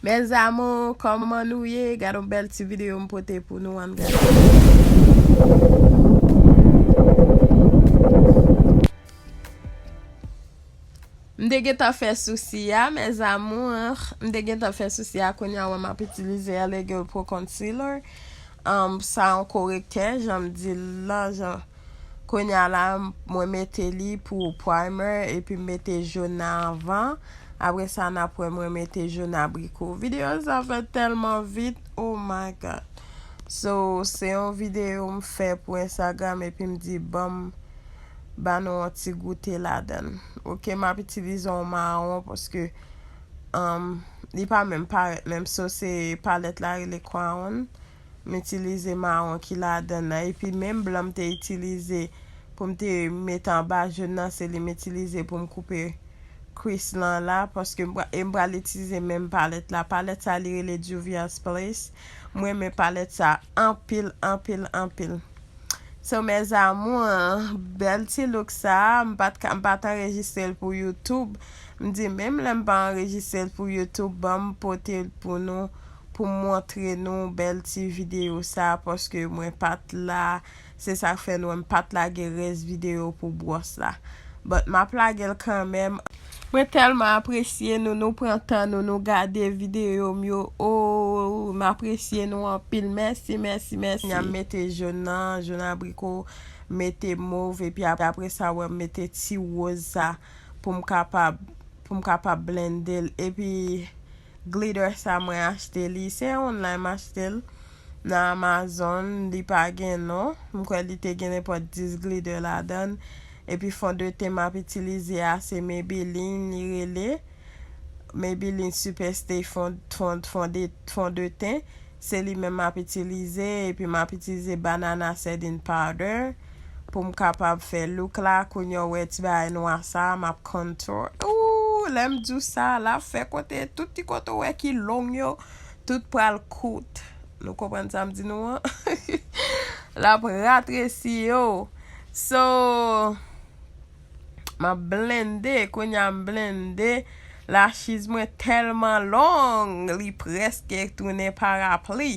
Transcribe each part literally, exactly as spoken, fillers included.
Mes amours, kòman nou ye? Gade yon bèl ti videyo m pote pou nou, ann gade. M te gentan fè sousi a, mes amours. M te gentan fè sousi a, kounye a wè m ap itilize Elegant Pro Concealer. Um, sa yon korektè, jan m di l la, jan kounye a la, mwen mete li pou primer, epi m mete jòn nan anvan. Apre sa, n ap wè mwen mete jòn abriko. Videyo sa fèt tèlman vit, oh my God. So, se yon videyo m fè pou Instagram, epi m di, ban m ba nou yon ti goute ladan l. Ok, m ap itilize yon mawon, paske, um, li pa menm parèt menm. So, se palèt la rele Crown. M itilize mawon ki ladan l la. Epi menm blan m te itilize pou m te mete anba jòn nan, se li m itilize pou m koupe crease lan la, paske m pra-, e m pral itilize menm palèt la. Palèt sa, li rele Juvia's Place. M renmen palèt sa anpil, anpil, anpil. So, mes amours, bèl ti look sa, m pa t ka, m pa t anrejistre l pou YouTube. M di, menm lè m pa anrejistre l pou YouTube, ban m pote l pou nou, pou m montre nou bèl ti videyo sa, paske mwen pa t la. Se sa k fè nou wè m pa t lage rès videyo pou bwòs la. But m ap lage l kanmenm. Mwen tèlman apresye nou, nou pran tan nou, nou gade videyo m yo. Oh, m apresye nou anpil. Mèsi, mèsi, mèsi. N ap mete jòn nan, jòn abriko, mete mov, epi ap-, apre sa, wè, m mete ti woz sa pou m kapab, pou m kapab blende l. Epi, glitter sa mwen achte li, se online m achte l nan Amazon, li pa gen non. M kwè li te gen nenpòt dis glitter ladan l. Epi fondeten m ap itilize a se Maybelline, li rele Maybelline Superstay fond, fond, fonde, fondeten. Se li menm m ap itilize, epi m ap itilize banana setting powder pou m kapab fè look la. Kounye a w wè ti bagay nwa sa, m ap contour. Ooh, lè m di w sa, l ap fè kote, tout ti kote w wè ki long yo, tout pral kout. Nou konprann sa m di nou an? L ap ratresi yo. So, m ap blende, kounye a m blende. Lashes mwen tèlman long, li prèske tounen parapli.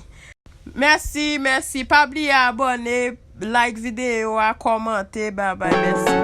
Mèsi, mèsi. Pa bliye abòne, like videyo a, kòmante. Babay, mèsi.